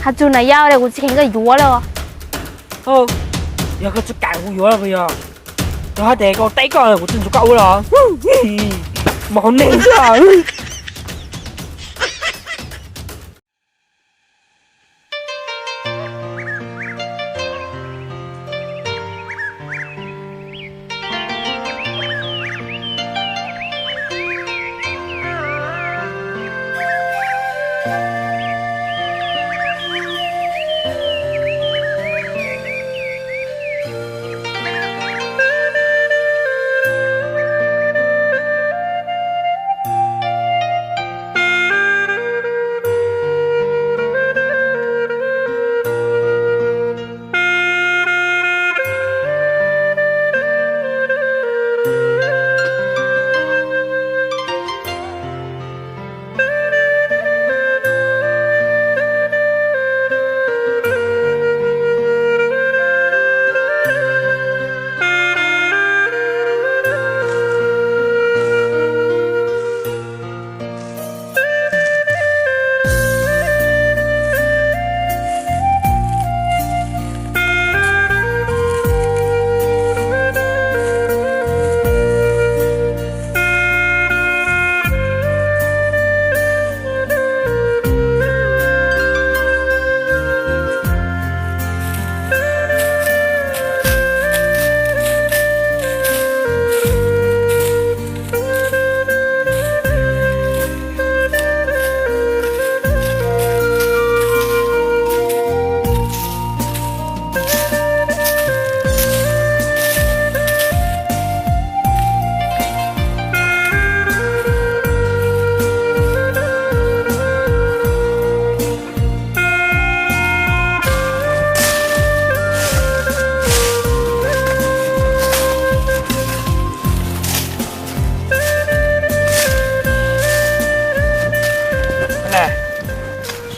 Has txug nam yau le kuv tsis kheev koj yuav le. Yog koj tsis kam kuv yuav los puas yog? Yog hais tias koj teb koj kuv tsis nrug koj ua los? Mas hauv neeg xwb.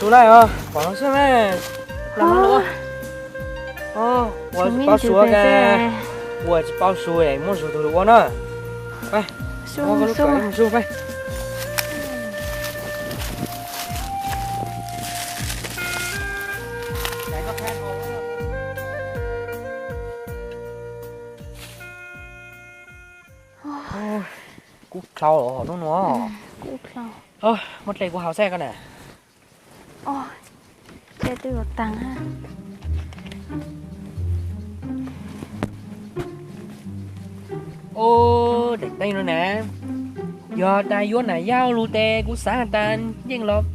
Su na, pom no xwb ne. Ua tsis paub suav, ua tsis paub suav, muab suav tus ua na. Kub dlhau los hnub no. Muab dle kuv haus saib koj na. Daim teb no na, yog tas yuav nam yau lug tes kuv xav tas yeej los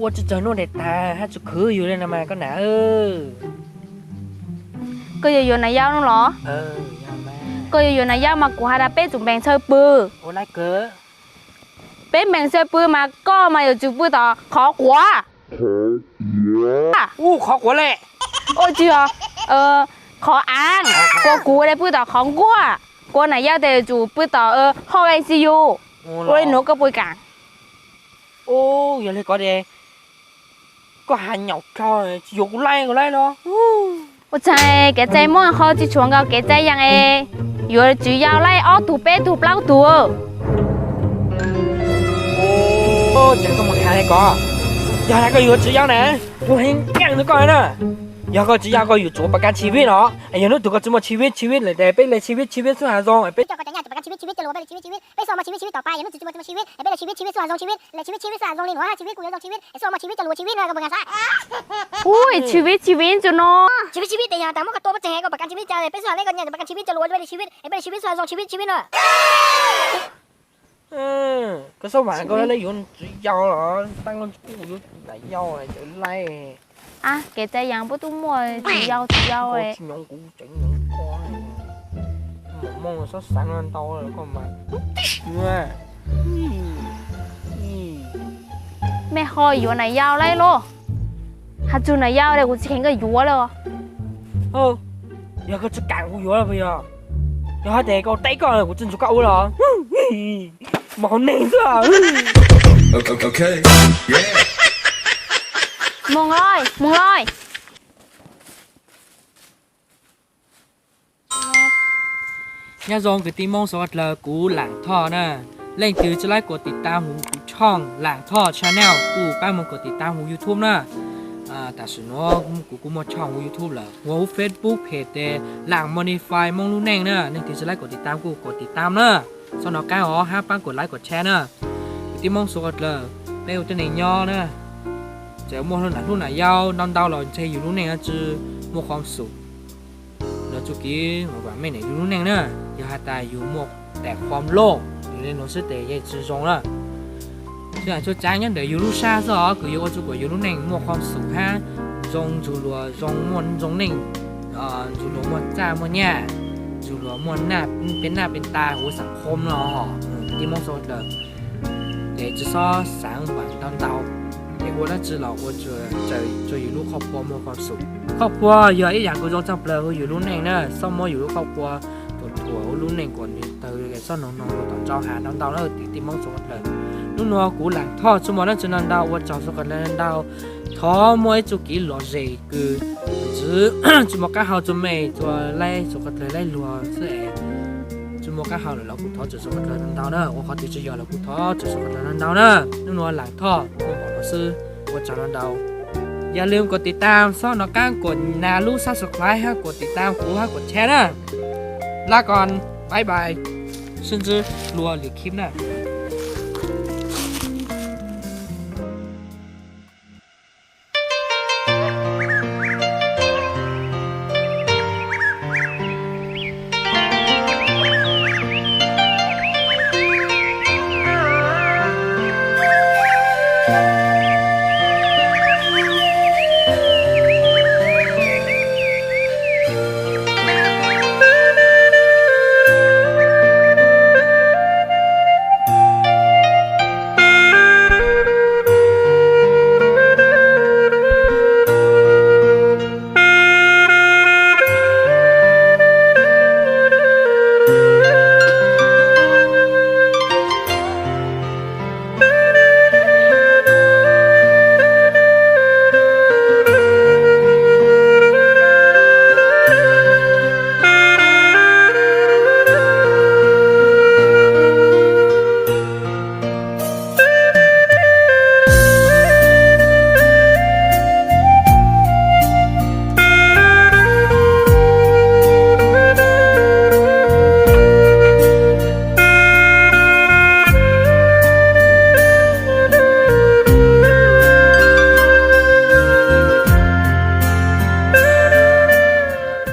ua tsis tsawg nuj daim tag hab tsis khwv yug le no mas koj nam. Koj yuav yuav nam yau no los? Koj yuav yuav nam yau mas kuv has tas peb tsum npees chaw pw. Peb npees chaw pw mas koj mas yuav tsum pw tom qhov quav. Ua tsis yog, qhov av, kuas kuv ua le pw tom qhov nkuaj, kuas nam yau tes yuav tsum pw tom hauv I C U. Ua li nuav koj puas kam? Yog li ko tes koj has nyaum dhau, tsis yuav kuv laij kuv laij los. Ua tsaig, kev txais muaj qhov tsis tshuav nkaus kev txais yas es yuav tswv yau laij ob tug peb tug plaub tug. Tseem koj mus has li ko, yog hais koj yuav tswv yau na, kuv heev yeej rau koj na. Yog koj tswv yau koj yuav tsum ua pas kas tshis vib los, yog hnub twg koj tsis muaj tshis vib tshis vib lawm tes peb le tshis vib tshis vib xwb has zoo. Peb cov ko cov nyaj tsis pas kas tshis vib tsis vib coj lug ua peb le tshis vib tshis vib txhua hmo tshis vib tsis muaj tshis vib, peb le tshis vib tshis vib xwb has zoo tshis vib, le tshis vib tshis vib xwb has zoo li nuav tshis vib kuv yuav zoo tshis vib es txhua hmo tshis vib coj lug ua tshis vib no koj puas nkag siab? Ua tshis vib tshis vib ntsuag no, tshis vib tshis vib tes yog tas muab koj tua pov tseg koj pas kas tshis vib cas peb xwb has le koj nyaj tsis pas kas tshis vib coj lug ua peb le tshis vib es peb le tshis vib xwb has zoo tshis vib tshis vib no. Koj xav mas koj le yuav tswv yau los, tab kuv yuav nam yau cawv laij. Kev txais yas puab tub muaj tswv yau tswv yau. Tsis nyob kuv tseem nyob ko, mos mooj xav xav no ntau koj mas. Mej ho yuav nam yau laij los? Has txug nam yau le kuv tsis kheev koj yuav le. Yog koj tsis kam kuv yuav los puas yog? Yog hais tias koj teb koj kuv tsis nrug koj ua los? Mas hauv neeg xwb. Moog lawm, moog lawm. Nyob zoo kwv tij Moob suav dlawg, kuv Laam Thoj na. Leej twg tsis laib kuv tiv tauv huv kuv tshooj Laam Thoj channel kuj pab moog kuv tiv tauv huv YouTube na. Tam sim nuav kuv kuj muaj tshooj huv YouTube lawm, ua huv Facebook page tes Laaj Modify Moob Lub Neej na, neeg twg tsi laib kuas tiv tam kuj kuas tiv tam na. Xob nov qaab os hab paab kuas laib kuas share na. Kwv tij Moob suav dlawg, peb ua tuab neeg nyob na, txawm muaj nam hlub nam yau ntau ntau los ntshe yug lub neej tsi muaj khuam xum. Lawv txuj kev mej nam yug lub neej na, yog has tas yug muaj tais khuam loj, yog le nuav xwb tes yeej tsi zoo na. Tsi tshua caav nyob ntawm yug lub sab xwb os, kws yuav ua txug kuas yug lub neej muaj khuam xum hab zoo ntsug luas zoo muaj zoo neej, ntsug luas muaj txaj muaj nyaj, ntsug luas muaj peb naj peb nta huv xam khom no. Kwv tij Moob suav dlawg, tes tsi xob xaav npaam ntau ntau, tes ua dlaab tsi los ua tsuas yug lub khoj pua muaj khuam xum. Khoj pua yog ib yaam kws zoo tshaj plawg huv yug lub neej na, xob muab yug lub khoj pua tuam thuam huv lub neej kuas nwg tawg xob noog noog luas tom ntau has ntau ntau na kwv tij Moob suav dlawg. Nub nua kuv Laaj Thoj tsi muaj dlaab tsi ntau ntau, ua tsaug suav dlawg ntau. Thov muaj ib txuj kev lom zem kws tsi muaj qaab hau txug mej txug laib suav dlawg laib luag xwb es tsi muaj qaab hau lawm los kuv thov txim suav dlawg ntau na, ua qhov twg tsi yog los kuv thov txim suav dlawg ntau na. Nub nua Laaj Thoj muaj npaum no xwb, ua tsaug ntau. Ya lwm kuas tiv tam xob nov qaab kuas nas lub subscribe hab kuas tiv tam kuv hab kuas share na. Lab koj, bye bye, sib ntsib dlua lwm clip na.